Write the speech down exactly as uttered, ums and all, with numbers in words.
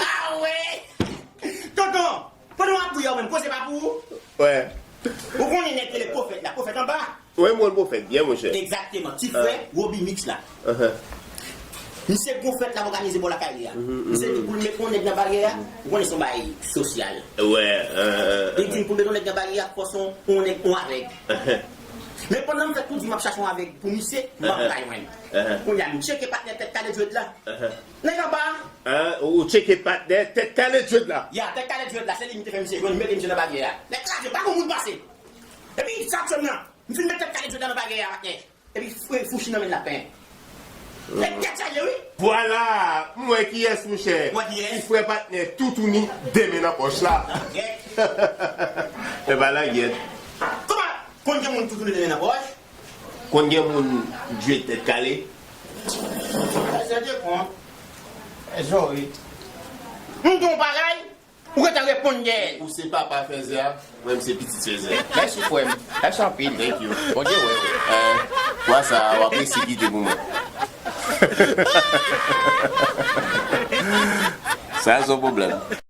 Ah wè! Tonton, pandan w ap bouyi a, ou menm, koze pa pou ou. Wè. Ou konnen nèg rele Pwofèt la, Pwofèt anba. Wè, m konn Pwofèt byen, monchè. Egzakteman. Ti frè Roby Mix la. Misye gon fèt l ap òganize bò lakay li a. Misye di pou l met yon nèg nan baryè a, ou konnen se yon bagay sosyal. Wè. Li di m pou l met yon nèg nan baryè a, fò se yon nèg, yon avèg. Men pandan m fè tou di m ap chache yon avèg pou misye, m pa ka jwenn. Kounye a, m tcheke patnè Tèt Kale Dread la. Nèg anba a. Ou tcheke patnè Tèt Kale Dread la? Ya, Tèt Kale Dread la, se li m te fè misye jwenn, m mete misye nan baryè a. Nèg kraze, pa gon moun pase. Epi, sa k fè m nan, m fin met Tèt Kale Dread la nan baryè a, patnè. Epi fre fouchi nan men lapen. Nèg tèt chaje, wi. Vwala, m wè kiyès, monchè. Wè kiyès? Ti frè patnè Toutouni, de men nan pòch la. E pa langyèt. Kòman? Konn gen moun Toutouni de men nan pòch? Konn gen moun Dread Tèt Kale? Sa se te kon. E zòrèy. M di w bagay. Ou gentan reponn dèyè l. Ou se papa fèzè a, mwen m se pitit fèzè a. Mèsi, frè m. Mèsi anpil. Thank you. Bondye wè w. Eh, twa sa a, w ap resi kite pou mwen. Sa se yon pwoblèm.